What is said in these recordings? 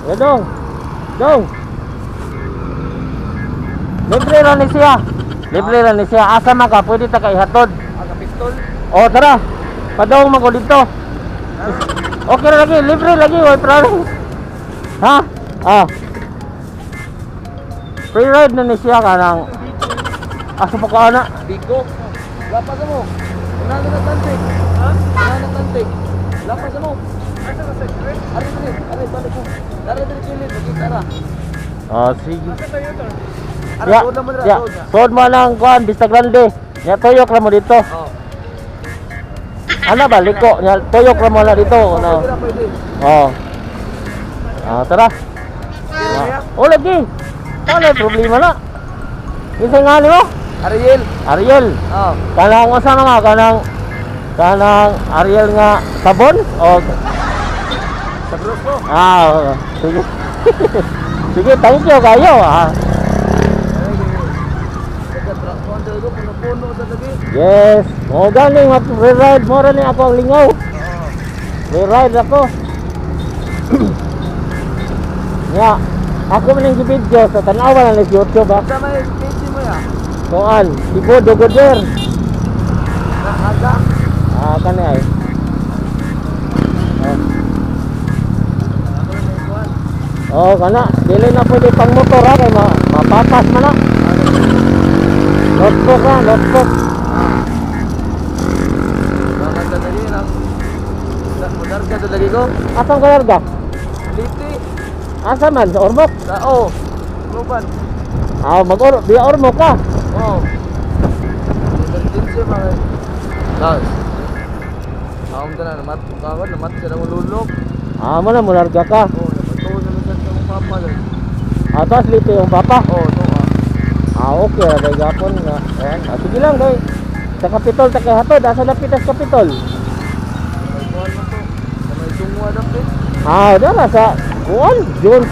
Ya dong. Dong. Libre ra ni siya. Libre ra ni siya. Asa man ka, pwede ta ka ihatod. Aga pistol. O tara. Padong man ko dito. Okay ra lagi, libre lagi, way promise. Ha? Ah. Free ride na ni siya kanang asa pa ka na? Biko. Lapas mo. Una na tantik. Ha? Una na tantik. Lapas mo. Asa ka sa Ari diri, ari balik ko. Dari diri kilid, magkita ra. Ah, sige. Ara Ya, doon naman ra ya. doon. Sood mo lang kuan Vista Grande. Nya tuyok ra mo dito. Oh. Ana ba liko? Nya tuyok ra mo na dito. Ano? Pwede ra, pwede. Oh. Ah, tara. Ah. Oh, lagi. Wala problema na. Kinsa nga nimo? Ariel. Ariel. Oh. Kanang unsa na nga kanang Ariel nga sabon o Sa grupo. Ah, oo. Sige. Sige, thank you kayo ah. Puno-puno sa lagi. Yes, mo gani mag ride mo ra ni ako ang lingaw. Oo. Ride ako. Nga, ako man ang video sa tanawa na ni sa YouTube ah. Sa may page mo ya. Kuan, Ibo Dogoder. Na aga. Ah, kani ay. Oh. Ako na may kuan. Oh, kana, dili na pwede pang motor ha kay mapapas man na. Notebook ha, notebook. Baka sa lagi lang. Mudarga sa lagi ko. Asang kalarga? Liti. Asa man sa Ormoc? Sa oh. Luban. Ah, mag or biya Ormoc ka. Oh. Emergency mga. Guys. Ako na namat kawan namat sa akong lulok. Ah, mo na mularga ka. Oh, namat na naman sa akong papa. Ah, tapos lito yung papa. Oh, to ah. Ah, okay ra kay gapon nga. Ayan. Ah, sige lang kay sa Kapitol ta kay hatod, asa dapit sa Kapitol? May kuan man to. Sa may tungwa dapit. Ah, dara sa kuan, Jones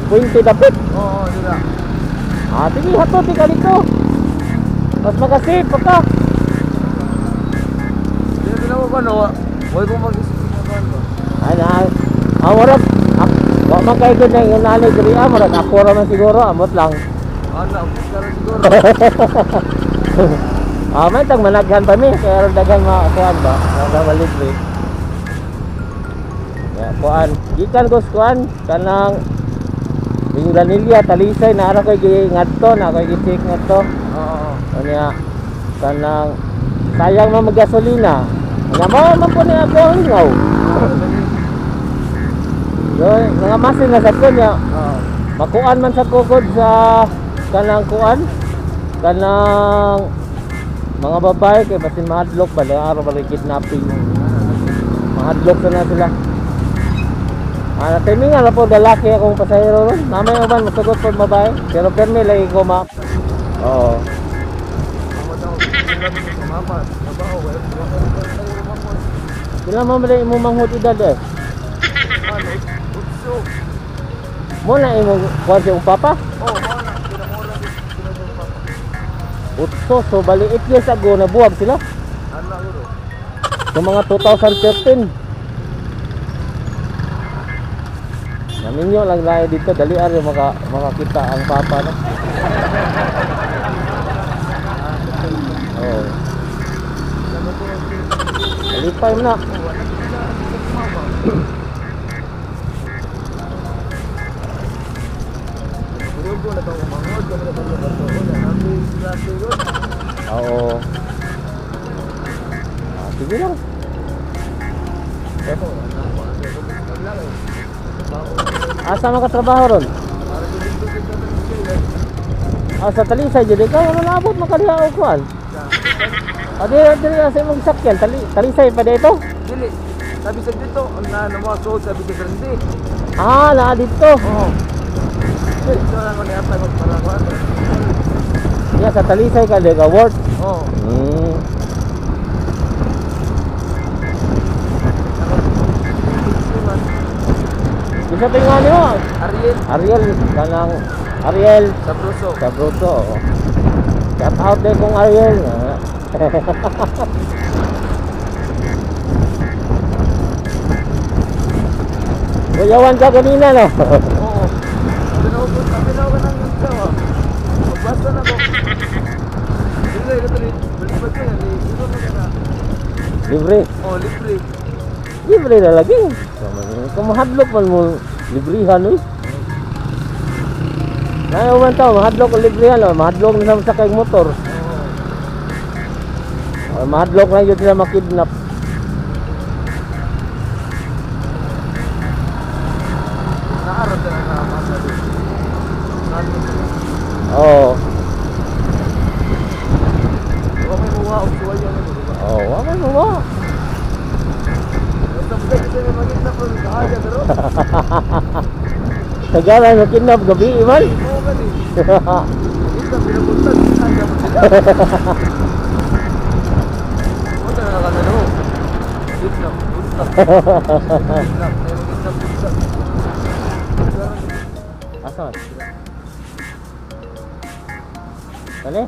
Puente dapit. Oo, oh, dira. Ah, sige hatod di ka dito. Mas makasave pa ka. Dili ko na ko ano, wala ko mag-isip na kuan ba. Ay na. Ah, murag ah, wa man kay gud na yung nanay diri ah, murag ako ra man siguro, amot lang. Ana, karon siguro. Ah, may tag managhan pa mi kaya aron daghan ma kuan ba, daghan malibre. Ya, kuan. Gikan ko sa kuan kanang Minglanilla, Talisay na ara koy gi ngadto na koy gi-check ngadto. Oo. Unya kanang sayang man maggasolina. Nga mao man po ni ako ang lingaw. So, mga masin na sa ko niya, Oo. makuan man sa kukod sa kanang kuan, kanang mga babae kay basin mahadlok ba na araw ba rin kidnapping, mahadlok na na sila. Ah, timing nga po lalaki akong pasahero ron. Mamaya uban masugot po babae, pero permi lagi ko ma. Oo. Amo daw, mama, trabaho, wala ko tayo mamon. Sila mo man imo manghud edad eh. Ano, utso. Mo na imo kuan sa imong papa. Oh, mao na pinamura ko papa. Utso, so bali 8 years ago na buwag sila. Ana guro. So mga 2013. Naminyo lang tayo dito, dali ari makakita ang papa no. Oo. Alipay mo na. Guro na tong mangod kami na tong bato. Na nabi klase gud. Oo. Ah, sige lang. Ako, ana ko lang eh. Asa man ka trabaho ron? Para sa dito sa Talisay. Ah, sa Talisay jud ikaw ano naabot man kadiha og kuan. Ah, dili dili sa imong sakyan, Talisay pa dito. Dili. Sabi sa dito, na mo so sabi sa grande. Ah, naa dito. Oo. Dito lang ko niata ko para ko. Ya sa Talisay ka ka work. Oo. Bisa tingnan niyo. Ariel Ariel kanang Ariel Sabroso. sa Bruto. Shout out din kong Ariel. Kuyawan ka kanina, no? Oo. Sabi na ako ng ikaw ah. Magbasta na ko. Dili, ito rin. Balibad ka yan. Dito na ka na. Libre. Oh, libre. Libre na lagi. Kung mahadlok man mo, librihan, uy. Nayo man tao, mahadlok o librihan, oh. Mahadlok na sa sakay motor. Oo. O, mahadlok na yun sila makidnap. Naarap na na masa doon. Oo. Wa may muwa og suwayan mo, di ba? Oo, wa man mo. Basta basta kasi may magiging na po sa aga pero Tagalan na kidnap gabi man. oo gani. Ito pinapunta sa aga mo sila. Punta na ka na no. Kidnap, punta. Kidnap, may magiging punta. Asa man? Kani?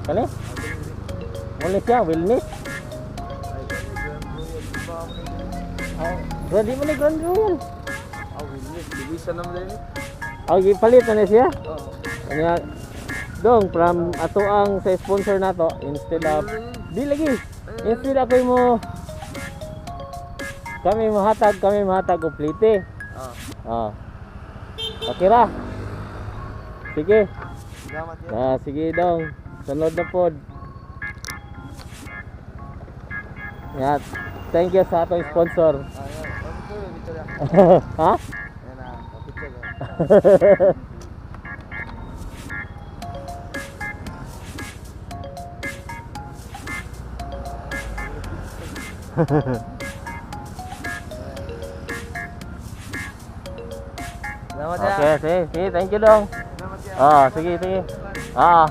Kani? Muna siya, wellness. Oh, ready mo ni Grand Royal. Ah, wellness. Bilisan naman din. Oh, gipalit na ni siya. Oo. Kanya dong from ato ang sa sponsor nato instead of di lagi instead ako mo kami mahatag og plite. Ah, Oh. Okay ra. Sige. salamat yan. Ah, sige dong. Sunod na pod. Yeah. Thank you sa atong sponsor. Ah, yan. Picture, picture yan. Ha? Yan na, picture. Salamat ya. Okay, sige, sige, thank you dong. Salamat ya. Ah, sige, sige. Ah.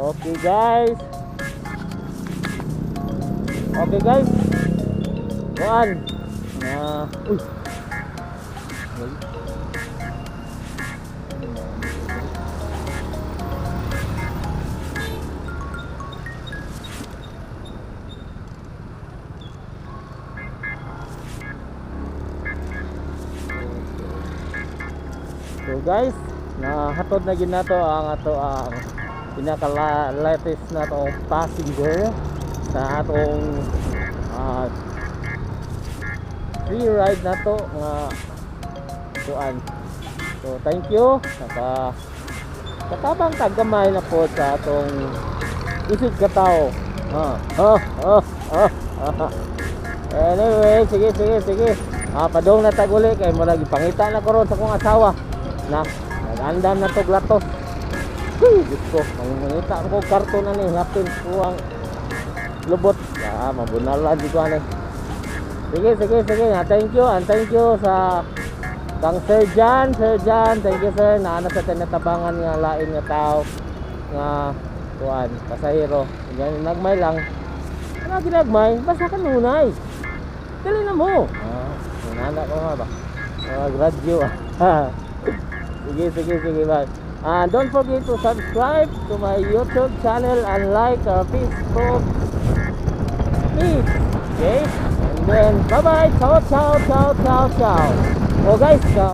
Okay, guys. Okay, guys. Kuan. Ah, uy. Uy. So guys, nahatod na gid nato ang ato ang pinaka latest na atong passenger sa atong free ride nato nga kuan. So thank you, naka katabang tagamay na po sa atong isig katao. Ha ha ha ha ha. Anyway, sige sige sige. Ah, padong na taguli kay murag ipangita na ko ron sa akong asawa. Na, nag-andam na to glatos. Huy, Diyos ko, mangita ko karton na ni, hapin ko ang lubot. Ah, mabunalan di ko ani. Sige, sige, sige. Ah, thank you, and thank you sa kang Sir John, Sir John, thank you sir. Naana sa tinatabangan nga lain nga tao nga kuan, pasahero. Ganyan, nagmay lang. Ano ginagmay? Basta kanunay. Dali na mo. Ah, nana ko nga ba? Ah, gradyo. Sige, sige, sige, bye. And don't forget to subscribe to my YouTube channel and like our Facebook page. Okay? And then, bye-bye. Ciao, ciao, ciao, ciao, ciao. Oh, guys,